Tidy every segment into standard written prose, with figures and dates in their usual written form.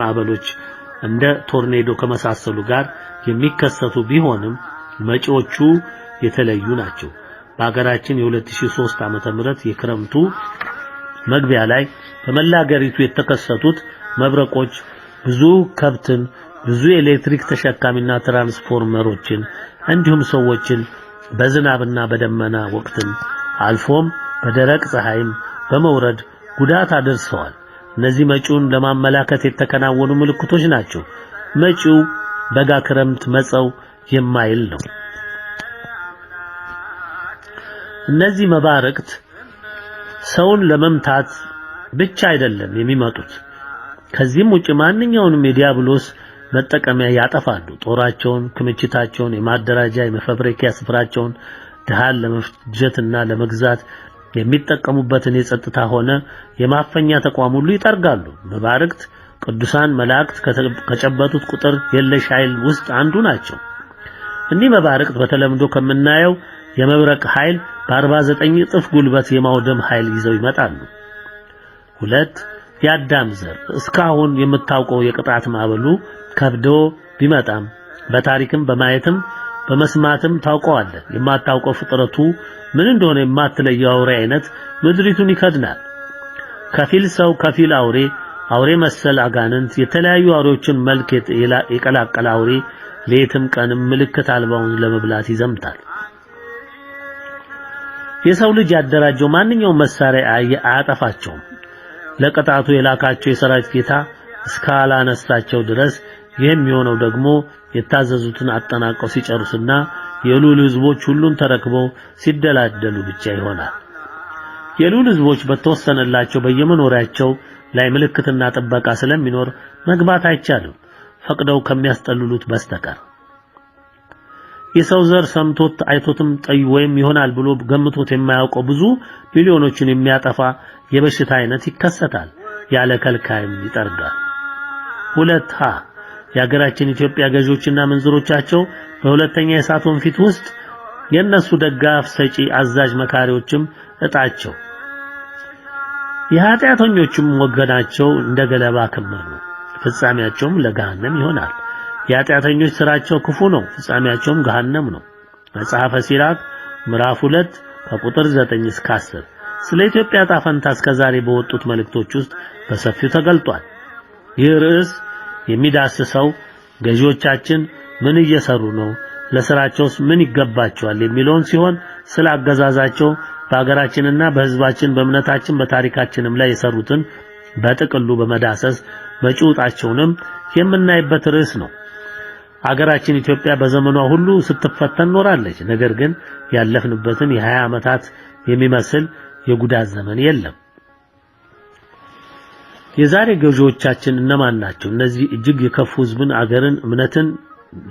ማዕበሎች እንደ ቶርኔዶ ከመሳሰሉ ጋር የሚከሰቱ ቢሆንም መጪዎቹ የተለዩ ናቸው። በሀገራችን የ2003 ዓመተ ምህረት የክረምቱ መግቢያ ላይ በመላ ሀገሪቱ የተከሰቱት መብረቆች ብዙ ከብትን፣ ብዙ የኤሌክትሪክ ተሸካሚና ትራንስፎርመሮችን እንዲሁም ሰዎችን በዝናብና በደመና ወቅትም አልፎም በደረቅ ፀሐይም በመውረድ ጉዳት አድርሰዋል። እነዚህ መጪውን ለማመላከት የተከናወኑ ምልክቶች ናቸው። መጪው በጋ ክረምት መጸው የማይል ነው። እነዚህ መባረክት ሰውን ለመምታት ብቻ አይደለም የሚመጡት። ከዚህም ውጭ ማንኛውንም የዲያብሎስ መጠቀሚያ ያጠፋሉ። ጦራቸውን፣ ክምችታቸውን፣ የማደራጃ የመፈብረኪያ ስፍራቸውን፣ ድሃን ለመፍጀትና ለመግዛት የሚጠቀሙበትን የጸጥታ ሆነ የማፈኛ ተቋም ሁሉ ይጠርጋሉ። መባርክት ቅዱሳን መላእክት ከጨበጡት ቁጥር የለሽ ኃይል ውስጥ አንዱ ናቸው። እኒህ መባርክት በተለምዶ ከምናየው የመብረቅ ኃይል በ49 እጥፍ ጉልበት የማውደም ኃይል ይዘው ይመጣሉ። ሁለት፣ የአዳም ዘር እስካሁን የምታውቀው የቅጣት ማዕበሉ ከብዶ ቢመጣም በታሪክም በማየትም በመስማትም ታውቀዋለህ። የማታውቀው ፍጥረቱ ምን እንደሆነ የማትለየው አውሬ አይነት ምድሪቱን ይከድናል። ከፊል ሰው ከፊል አውሬ፣ አውሬ መሰል አጋንንት፣ የተለያዩ አውሬዎችን መልክ የቀላቀለ አውሬ ሌትም ቀንም ምልክት አልባውን ለመብላት ይዘምታል። የሰው ልጅ ያደራጀው ማንኛውም መሳሪያ አያጠፋቸውም። ለቅጣቱ የላካቸው የሰራዊት ጌታ እስካላነሳቸው ድረስ። ይህም የሆነው ደግሞ የታዘዙትን አጠናቀው ሲጨርሱና የልዑል ሕዝቦች ሁሉን ተረክበው ሲደላደሉ ብቻ ይሆናል። የልዑል ሕዝቦች በተወሰነላቸው በየመኖሪያቸው ላይ ምልክትና ጥበቃ ስለሚኖር መግባት አይቻልም፣ ፈቅደው ከሚያስጠልሉት በስተቀር። የሰው ዘር ሰምቶት አይቶትም ጠይ ወይም ይሆናል ብሎ ገምቶት የማያውቀው ብዙ ሚሊዮኖችን የሚያጠፋ የበሽታ አይነት ይከሰታል። ያለ ከልካይም ይጠርጋል። ሁለት ሀ፣ የሀገራችን ኢትዮጵያ ገዢዎችና ምንዝሮቻቸው በሁለተኛ የእሳት ወንፊት ውስጥ የነሱ ደጋፍ ሰጪ አዛዥ መካሪዎችም እጣቸው የኃጢአተኞችም ወገናቸው እንደ ገለባ ክምር ነው። ፍጻሜያቸውም ለገሃነም ይሆናል። የኃጢአተኞች ስራቸው ክፉ ነው፣ ፍጻሜያቸውም ገሃነም ነው። መጽሐፈ ሲራክ ምዕራፍ 2 ከቁጥር 9 እስከ 10 ስለ ኢትዮጵያ ዕጣ ፈንታ እስከዛሬ በወጡት መልእክቶች ውስጥ በሰፊው ተገልጧል። ይህ ርዕስ የሚዳስሰው ገዢዎቻችን ምን እየሰሩ ነው፣ ለስራቸውስ ምን ይገባቸዋል የሚለውን ሲሆን ስለ አገዛዛቸው በሀገራችንና በሕዝባችን በእምነታችን በታሪካችንም ላይ የሰሩትን በጥቅሉ በመዳሰስ መጪው ዕጣቸውንም የምናይበት ርዕስ ነው። አገራችን ኢትዮጵያ በዘመኗ ሁሉ ስትፈተን ኖራለች። ነገር ግን ያለፍንበትን የ20 ዓመታት የሚመስል የጉዳት ዘመን የለም። የዛሬ ገዢዎቻችን እነማን ናቸው? እነዚህ እጅግ የከፉ ሕዝብን፣ አገርን፣ እምነትን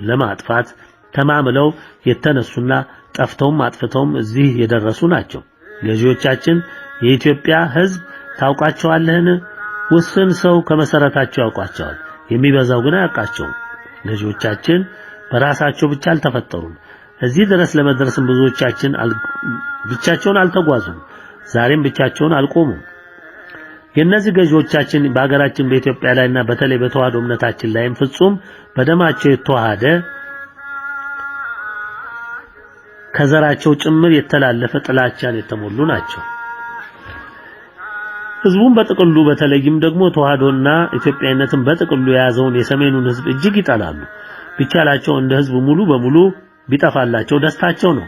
ለማጥፋት ተማምለው የተነሱና ጠፍተውም አጥፍተውም እዚህ የደረሱ ናቸው። ገዢዎቻችን የኢትዮጵያ ሕዝብ ታውቃቸዋለህን? ውስን ሰው ከመሰረታቸው ያውቃቸዋል፣ የሚበዛው ግን አያውቃቸውም። ገዢዎቻችን በራሳቸው ብቻ አልተፈጠሩም። እዚህ ድረስ ለመድረስም ብዙዎቻችን ብቻቸውን አልተጓዙም። ዛሬም ብቻቸውን አልቆሙም። የእነዚህ ገዢዎቻችን በሀገራችን በኢትዮጵያ ላይና በተለይ በተዋህዶ እምነታችን ላይም ፍጹም በደማቸው የተዋሃደ ከዘራቸው ጭምር የተላለፈ ጥላቻን የተሞሉ ናቸው። ህዝቡን በጥቅሉ በተለይም ደግሞ ተዋህዶና ኢትዮጵያዊነትን በጥቅሉ የያዘውን የሰሜኑን ህዝብ እጅግ ይጠላሉ። ቢቻላቸው እንደ ህዝብ ሙሉ በሙሉ ቢጠፋላቸው ደስታቸው ነው።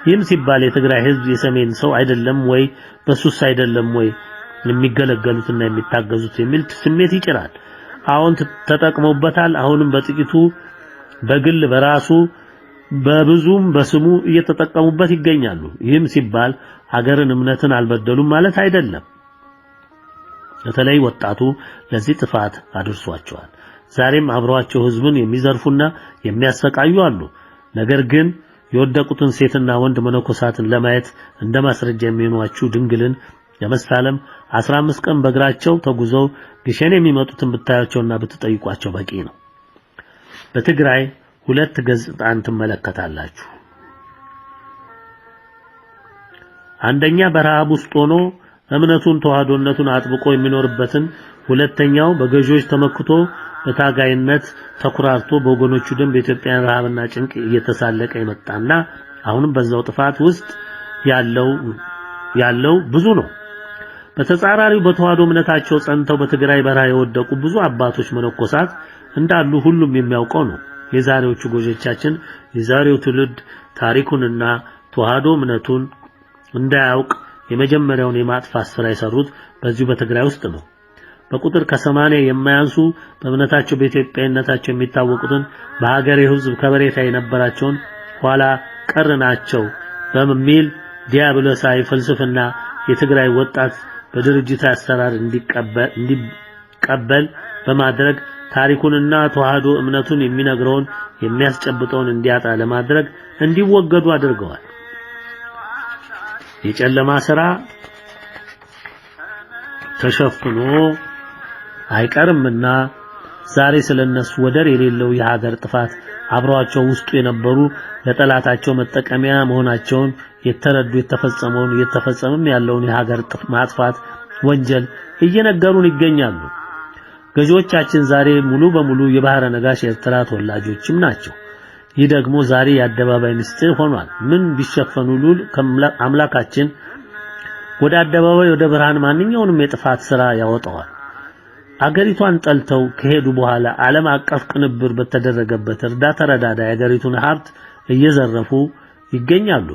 ይህም ሲባል የትግራይ ህዝብ የሰሜን ሰው አይደለም ወይ፣ በሱስ አይደለም ወይ የሚገለገሉትና የሚታገዙት የሚል ስሜት ይጭራል። አሁን ተጠቅመውበታል። አሁንም በጥቂቱ በግል በራሱ በብዙም በስሙ እየተጠቀሙበት ይገኛሉ። ይህም ሲባል ሀገርን እምነትን አልበደሉም ማለት አይደለም። በተለይ ወጣቱ ለዚህ ጥፋት አድርሷቸዋል። ዛሬም አብረዋቸው ህዝብን የሚዘርፉና የሚያሰቃዩ አሉ። ነገር ግን የወደቁትን ሴትና ወንድ መነኮሳትን ለማየት እንደ ማስረጃ የሚሆኗችሁ ድንግልን ለመሳለም 15 ቀን በእግራቸው ተጉዘው ግሸን የሚመጡትን ብታያቸውና ብትጠይቋቸው በቂ ነው። በትግራይ ሁለት ገጽታን ትመለከታላችሁ። አንደኛ በረሃብ ውስጥ ሆኖ እምነቱን ተዋህዶነቱን አጥብቆ የሚኖርበትን ሁለተኛው በገዢዎች ተመክቶ በታጋይነት ተኩራርቶ በወገኖቹ ደም በኢትዮጵያን ረሃብና ጭንቅ እየተሳለቀ የመጣና አሁንም በዛው ጥፋት ውስጥ ያለው ብዙ ነው። በተጻራሪው በተዋህዶ እምነታቸው ጸንተው በትግራይ በረሃ የወደቁ ብዙ አባቶች መነኮሳት እንዳሉ ሁሉም የሚያውቀው ነው። የዛሬዎቹ ገዢዎቻችን የዛሬው ትውልድ ታሪኩንና ተዋህዶ እምነቱን እንዳያውቅ የመጀመሪያውን የማጥፋት ስራ የሰሩት በዚሁ በትግራይ ውስጥ ነው። በቁጥር ከ80 የማያንሱ በእምነታቸው በኢትዮጵያዊነታቸው የሚታወቁትን በሀገሬው ሕዝብ ከበሬታ የነበራቸውን ኋላ ቀር ናቸው በሚል ዲያብሎሳዊ ፍልስፍና የትግራይ ወጣት በድርጅት አሰራር እንዲቀበል በማድረግ ታሪኩንና ተዋህዶ እምነቱን የሚነግረውን የሚያስጨብጠውን እንዲያጣ ለማድረግ እንዲወገዱ አድርገዋል። የጨለማ ስራ ተሸፍኖ አይቀርምና ዛሬ ስለነሱ ወደር የሌለው የሀገር ጥፋት አብረዋቸው ውስጡ የነበሩ ለጠላታቸው መጠቀሚያ መሆናቸውን የተረዱ የተፈጸመውን እየተፈጸመም ያለውን የሀገር ማጥፋት ወንጀል እየነገሩን ይገኛሉ። ገዢዎቻችን ዛሬ ሙሉ በሙሉ የባህረ ነጋሽ ኤርትራ ተወላጆችም ናቸው። ይህ ደግሞ ዛሬ የአደባባይ ምስጢር ሆኗል። ምን ቢሸፈኑ ሉል አምላካችን ወደ አደባባይ ወደ ብርሃን ማንኛውንም የጥፋት ስራ ያወጣዋል። አገሪቷን ጠልተው ከሄዱ በኋላ ዓለም አቀፍ ቅንብር በተደረገበት እርዳታ ረዳዳ የአገሪቱን ሀብት እየዘረፉ ይገኛሉ።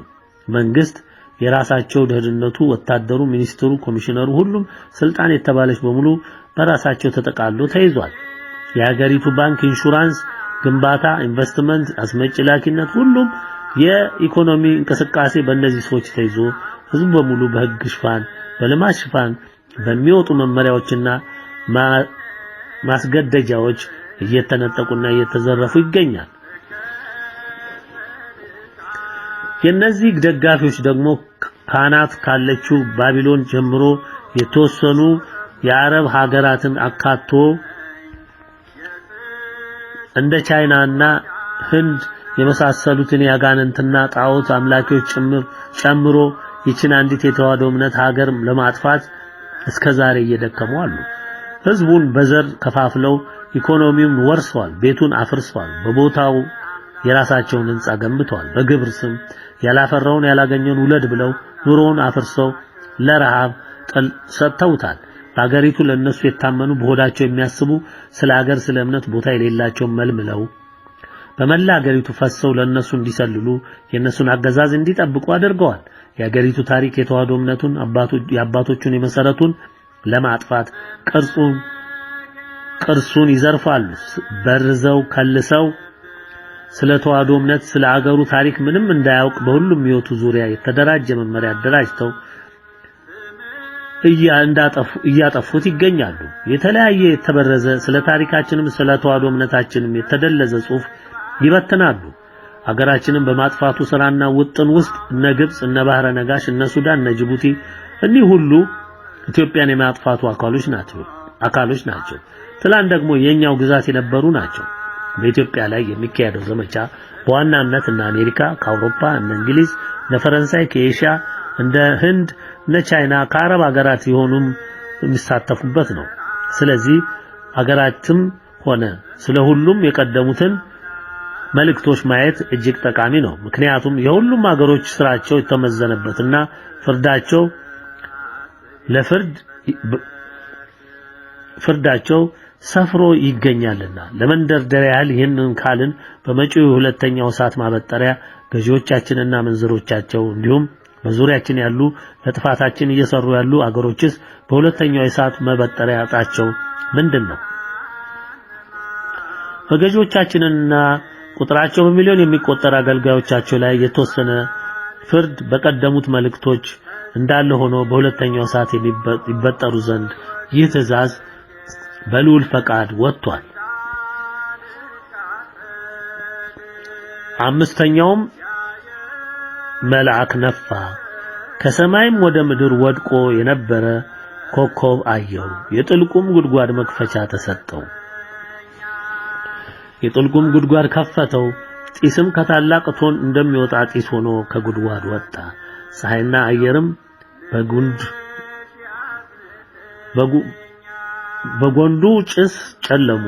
መንግስት የራሳቸው ደህንነቱ፣ ወታደሩ፣ ሚኒስትሩ፣ ኮሚሽነሩ ሁሉም ስልጣን የተባለች በሙሉ በራሳቸው ተጠቃሎ ተይዟል። የሀገሪቱ ባንክ፣ ኢንሹራንስ፣ ግንባታ፣ ኢንቨስትመንት፣ አስመጪ ላኪነት ሁሉም የኢኮኖሚ እንቅስቃሴ በእነዚህ ሰዎች ተይዞ ህዝቡ በሙሉ በህግ ሽፋን በልማት ሽፋን በሚወጡ መመሪያዎችና ማስገደጃዎች እየተነጠቁና እየተዘረፉ ይገኛል። የነዚህ ደጋፊዎች ደግሞ ካናት ካለችው ባቢሎን ጀምሮ የተወሰኑ የአረብ ሀገራትን አካቶ እንደ ቻይናና ህንድ የመሳሰሉትን ያጋንንትና ጣዖት አምላኪዎች ጭምር ጨምሮ ይችን አንዲት የተዋህዶ እምነት ሀገር ለማጥፋት እስከዛሬ እየደከሙ አሉ። ህዝቡን በዘር ከፋፍለው ኢኮኖሚውን ወርሰዋል፣ ቤቱን አፍርሰዋል፣ በቦታው የራሳቸውን ህንጻ ገንብተዋል። በግብር ስም ያላፈራውን ያላገኘውን ውለድ ብለው ኑሮውን አፍርሰው ለረሃብ ሰጥተውታል። በአገሪቱ ለነሱ የታመኑ በሆዳቸው የሚያስቡ ስለ ሀገር ስለ እምነት ቦታ የሌላቸው መልምለው በመላ አገሪቱ ፈሰው ለነሱ እንዲሰልሉ የነሱን አገዛዝ እንዲጠብቁ አድርገዋል። የአገሪቱ ታሪክ የተዋህዶ እምነቱን የአባቶቹን የመሰረቱን ለማጥፋት ቅርሱን ይዘርፋሉ። በርዘው ከልሰው ስለ ተዋህዶ እምነት ስለ አገሩ ታሪክ ምንም እንዳያውቅ በሁሉም ህይወቱ ዙሪያ የተደራጀ መመሪያ አደራጅተው እያጠፉት ይገኛሉ። የተለያየ የተበረዘ ስለ ታሪካችንም ስለ ተዋህዶ እምነታችንም የተደለዘ ጽሑፍ ይበትናሉ። አገራችንን በማጥፋቱ ስራና ውጥን ውስጥ እነ ግብጽ፣ እነ ባህረ ነጋሽ፣ እነ ሱዳን፣ እነ ጅቡቲ እኒህ ሁሉ ኢትዮጵያን የማጥፋቱ አካሎች ናቸው። ትላንት ደግሞ የኛው ግዛት የነበሩ ናቸው። በኢትዮጵያ ላይ የሚካሄደው ዘመቻ በዋናነት እነ አሜሪካ ከአውሮፓ፣ እነ እንግሊዝ፣ እነ ፈረንሳይ ከኤሽያ፣ እንደ ህንድ፣ እነ ቻይና ከአረብ ሀገራት የሆኑም የሚሳተፉበት ነው። ስለዚህ ሀገራትም ሆነ ስለ ሁሉም የቀደሙትን መልእክቶች ማየት እጅግ ጠቃሚ ነው። ምክንያቱም የሁሉም ሀገሮች ስራቸው የተመዘነበትና ፍርዳቸው ለፍርድ ፍርዳቸው ሰፍሮ ይገኛልና። ለመንደርደሪያ ያህል ይህንን ካልን በመጪው ሁለተኛው እሳት ማበጠሪያ ገዢዎቻችንና መንዝሮቻቸው እንዲሁም በዙሪያችን ያሉ ለጥፋታችን እየሰሩ ያሉ አገሮችስ በሁለተኛው የእሳት መበጠሪያ ዕጣቸው ምንድን ነው? በገዢዎቻችንና ቁጥራቸው በሚሊዮን የሚቆጠር አገልጋዮቻቸው ላይ የተወሰነ ፍርድ በቀደሙት መልእክቶች እንዳለ ሆኖ በሁለተኛው እሳት ይበጠሩ ዘንድ ይህ ትእዛዝ በልዑል ፈቃድ ወጥቷል። አምስተኛውም መልአክ ነፋ፣ ከሰማይም ወደ ምድር ወድቆ የነበረ ኮከብ አየሁ። የጥልቁም ጉድጓድ መክፈቻ ተሰጠው። የጥልቁም ጉድጓድ ከፈተው፣ ጢስም ከታላቅ እቶን እንደሚወጣ ጢስ ሆኖ ከጉድጓድ ወጣ። ፀሐይና አየርም በጎንዱ ጭስ ጨለሙ።